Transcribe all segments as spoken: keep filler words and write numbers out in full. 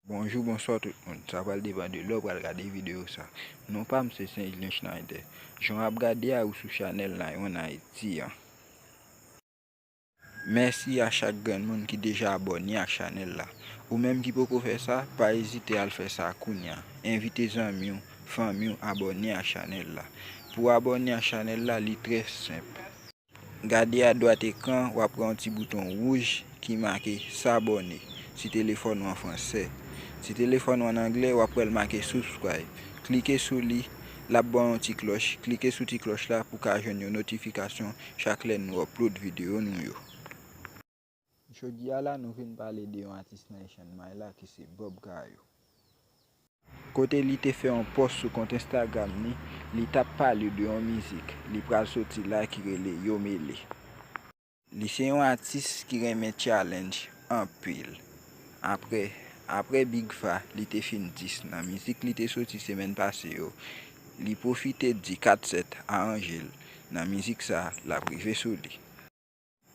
Bonjou, bonswa tout moun. Sa pral depann de lè w pral gade videyo sa. Non pa m se Saint Julien Schneider. Jan w ap gade a, ou sou chanèl Nine One Haiti an. Mèsi a chak grenn moun ki deja abòne ak chanèl la. Ou menm ki poko fè sa, pa ezite al fè sa kounya. Envite zanmi w, fanmi w abòne ak chanèl la. Pou w abòne ak chanèl la, li trè senp. Gade adwat ekran, w ap wè yon ti bouton wouj ki make s'abonner si telefòn ou an fransè. Si telefòn ou an anglè, w ap wè l make subscribe. Klike sou li, l ap ba w yon ti klòch. Klike sou ti klòch la pou w ka jwenn yon notifikasyon chak lè nou upload videyo nou yo. Jodi a la, nou vin pale de yon atis nan Echanmay la ki se Bob Gayou. Kote li te fè yon pòs sou kont Instagram li, li t ap pale de yon mizik li pral soti la ki rele Yo Mele. Li se yon atis ki renmen challenge anpil. Apre, apre Big Fa, li te fin dis nan mizik li te soti semèn pase yo, li pwofite di Kat Sèt a Anjel nan mizik sa l ap rive sou li.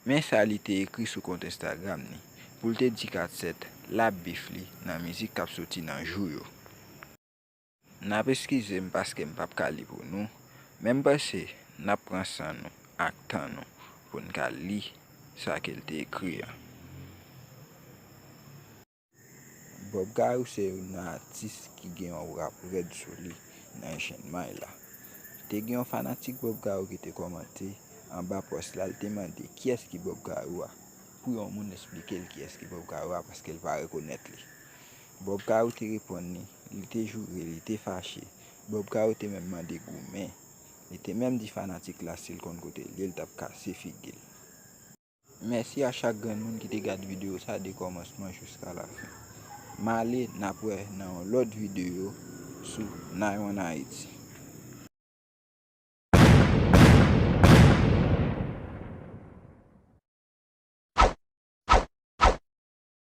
Men sa li te ekri sou kont Instagram li, pou l te di Kat Sèt l ap bif li nan mizik k ap soti nan jou yo. N ap eskize m paske m p ap ka li pou nou, men m panse n ap pran san nou ak tan nou pou n ka li sa ke l te ekri an. Bob Gayou se youn nan atis ki gen yon rap rèd sou li nan Echanmay la. Te gen yon fanatik Bob Gayou ki te kòmante anba pòs la, l te mande kiyès ki Bob Gayou a, pou yon moun esplike l kiyès ki Bob Gayou a, paske l pa rekonèt li. Bob Gayou te reponn li, li te joure, li te fache. Bob Gayou te menm mande goumen. Li te menm di fanatik la si l konn kote l ye, l t ap kase figi l. Mèsi a chak grenn moun ki te gad videyo sa de kòmansman jiska lafen. M ale, n ap wè nan yon lòt videyo sou Nine One Haiti.